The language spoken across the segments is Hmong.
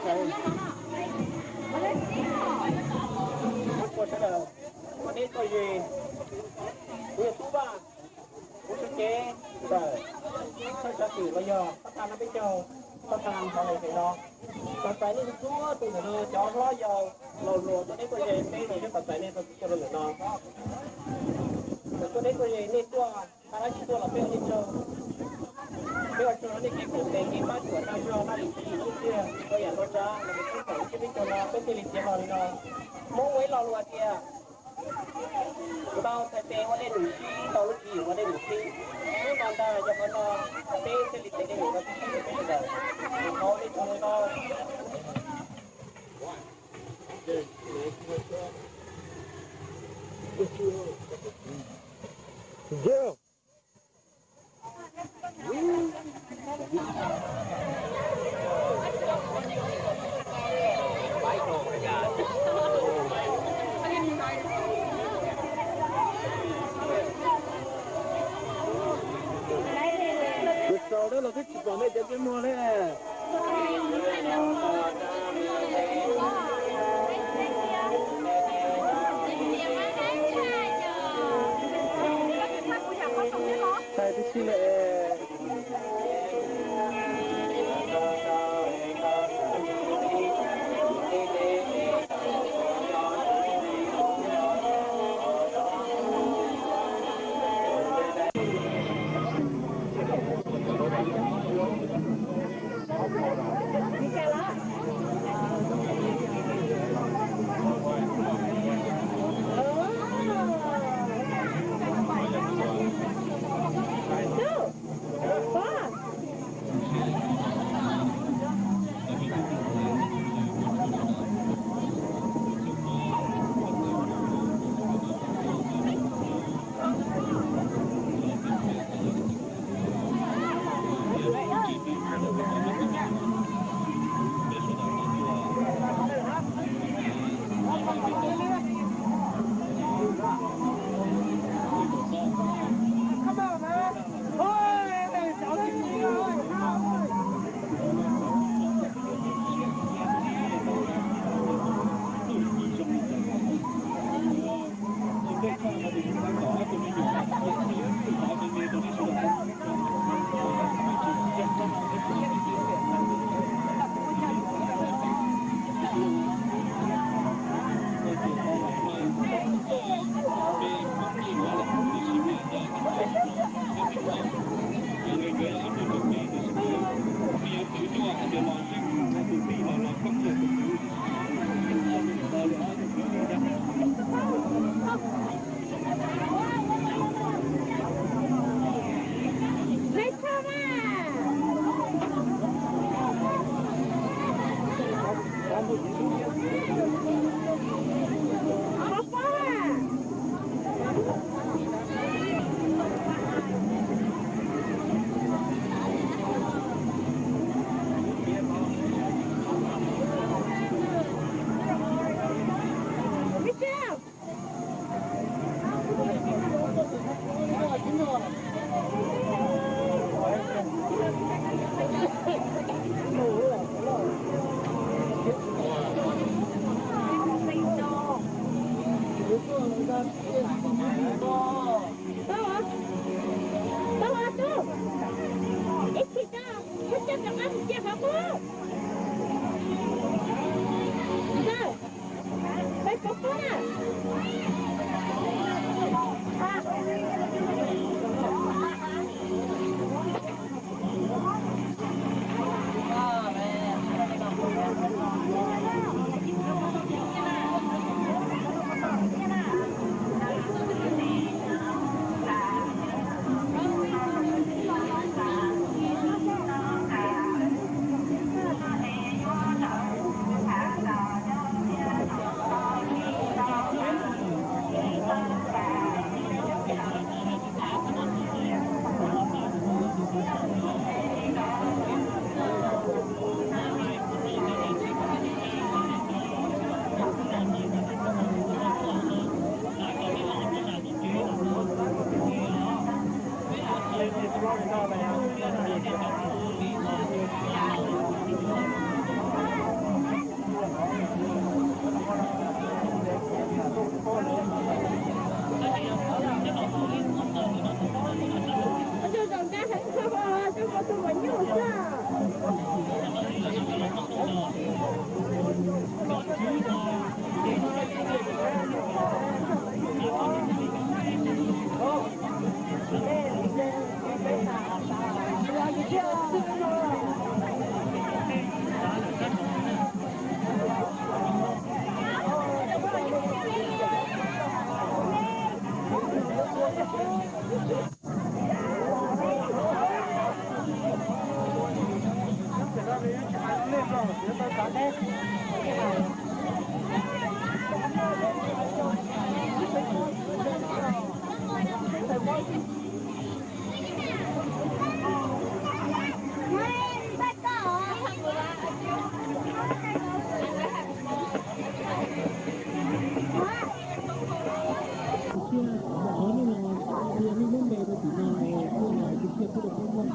Ua tsaug sawv daws, tuaj deb tuaj ze, kuv yog Tub Vaj, kuv txoj kev ntawm thawj tswv xwm los yog pab tag nab peb caug, pab tag hauv lawv ntawm no. Tos txais nej txhua tus ntawm no cov hlob yau laus hluas tuaj deb tuaj ze, peb los yog tos txais nej txhua tus rau ntawm no. Tuaj deb tuaj ze nej tuaj, pab dab tsi tuaj los peb ua nej tsaug. Peb ua tsaug nej kev koom tes kev pab cuam dag zog, dab tsi tsis txawj ua yam ntau tsav los peb txhawb txhawm ib tsoom peb caug no, peb thiaj li tiav los li no. Hmoob ua ib lo lus hais tias, ntau txhais tes ua dej num sib, ntau lub tswv yim ua dej num sib. Hnub no ntag yog qhov no peb thiaj li tiav dej num no sib rau peb sawv daws. Thov nej txhua tus ntau. Kuv tsaus dab los twb tsis pom nej cov ntsej muag li. Txhais twb tsis lawm.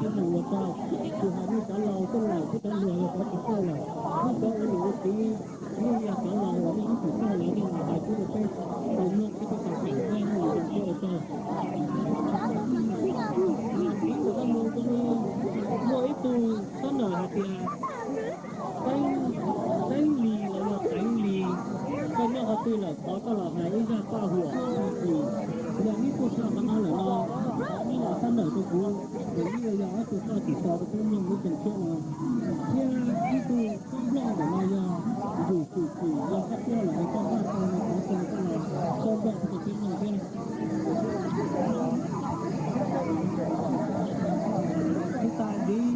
Peb mloog ua tsaug, tsis hais nej cov laus tej laus thiab cov hluas los cov tsis paub lawm, nej cov ua niam ua txiv, nej yog cov laus los nej ib txwm paub lawm nej los hais pub rau peb tau mloog thiab peb tau xam thiab nej zoo siab ua tsaug. Ib tug no muaj ib tug xab nawm hais tias, Teeb, Teeb Lis los yog Teev Lis, koj nyob qhov twg lawm thov koj los hais ib zaj paj huam ib zaj twg. Yog ib tug tshaj qhov no lawm no, thov nej los xab nawm rau kuv, ces ib yog ob tug toj tim tau rau peb mloog lub tseem tshiab no. Thiab ib tug txhob nplooj ntawm no yog Yus Xus Xwm, yog koj tuaj lawm es koj npaj tau no kuv tau koj los txhob nplooj rau peb mloog thiab. Ib tag ntxiv.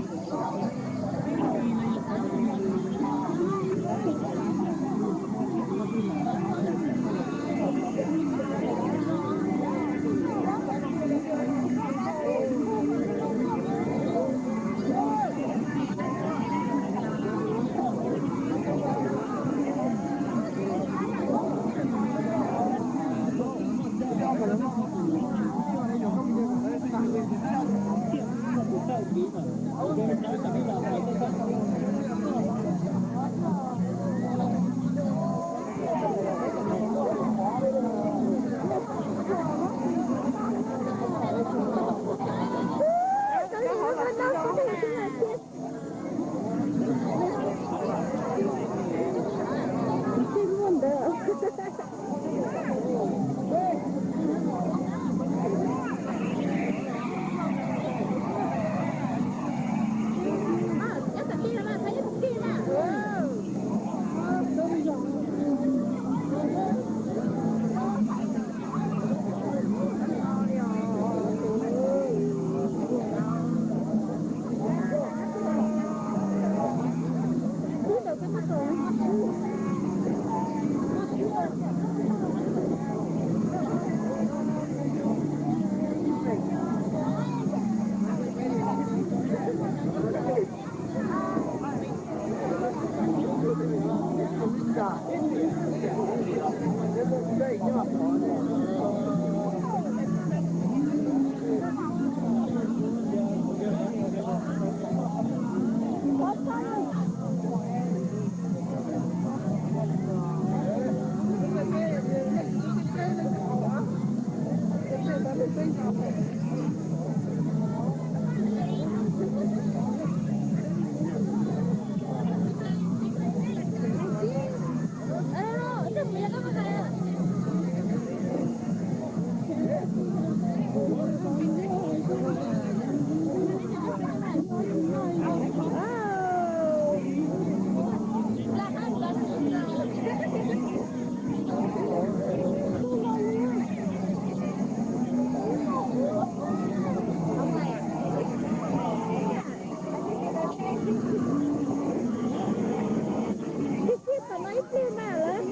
Tus tsiaj pem no ib pliag mas lawm,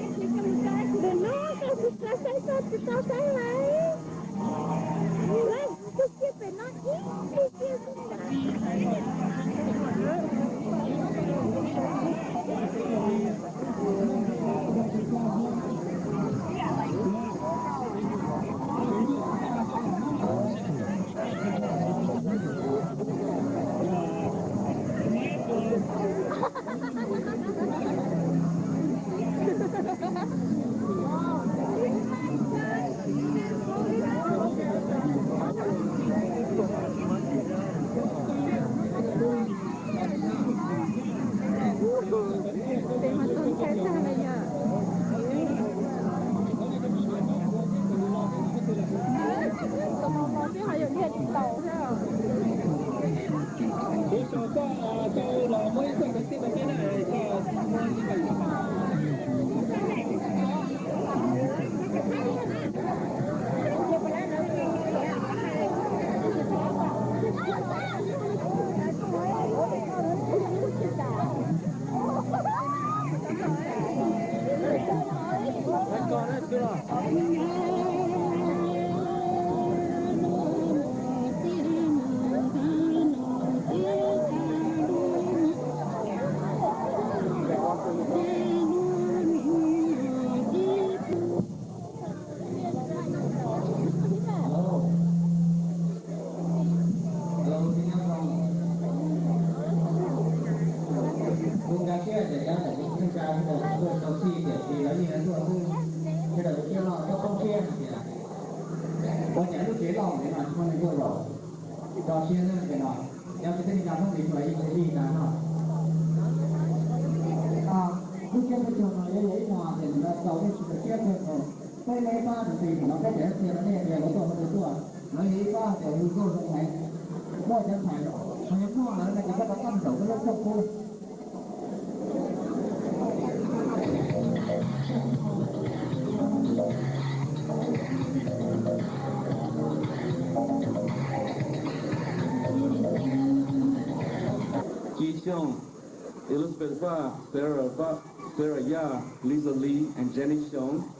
tus no koj tsis tau saib, koj tsis tau saib lawm. Lawm, tus tsiaj pem no ib pliag. Ces mas tau ntshai tag li yom. Tus no no twb ho yuav dhia tsis taus thiab. Kuv sau koj tau los muab ib txoj kwv tij no thiab na, sau muab ib txoj. Tso siab na, ces no yog tias tej niam txiv Hmoob Visual English na no, lub siab peb caug no yuav yog ib no ces nws tau txaus nej tsis txaus siab kawg nkaus. Peb muaj ib pab tus twg thaum no peb tseem qhia rau nej tias lawv tuaj hauv twg tuaj, lawv yog ib pab tias hu nkauj zoo heev, muaj cov ntxhais los yog muaj lawm no ces koj rov qab mus zaum peb lub rooj qub. จี Xyooj, Elizabeth Vaj, Sarah Vaj, Sarah Yaj, Lisa Lee, and Jenny Xyooj.